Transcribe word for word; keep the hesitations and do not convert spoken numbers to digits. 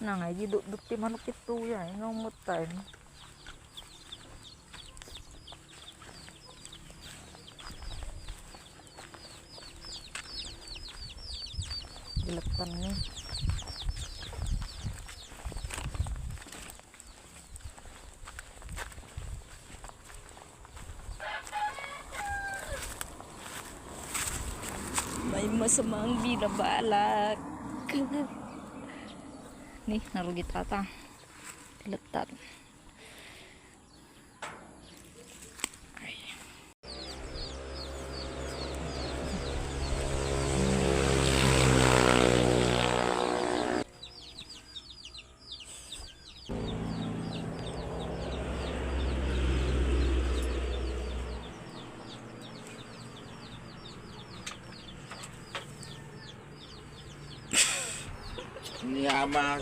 Nangay, di dutdut ti manok ito ya. Ingaw mo tayo. Dilatan ni. May masamang binabalak. Ni, narugit ata. Tilaptat. Ay. Ni ama.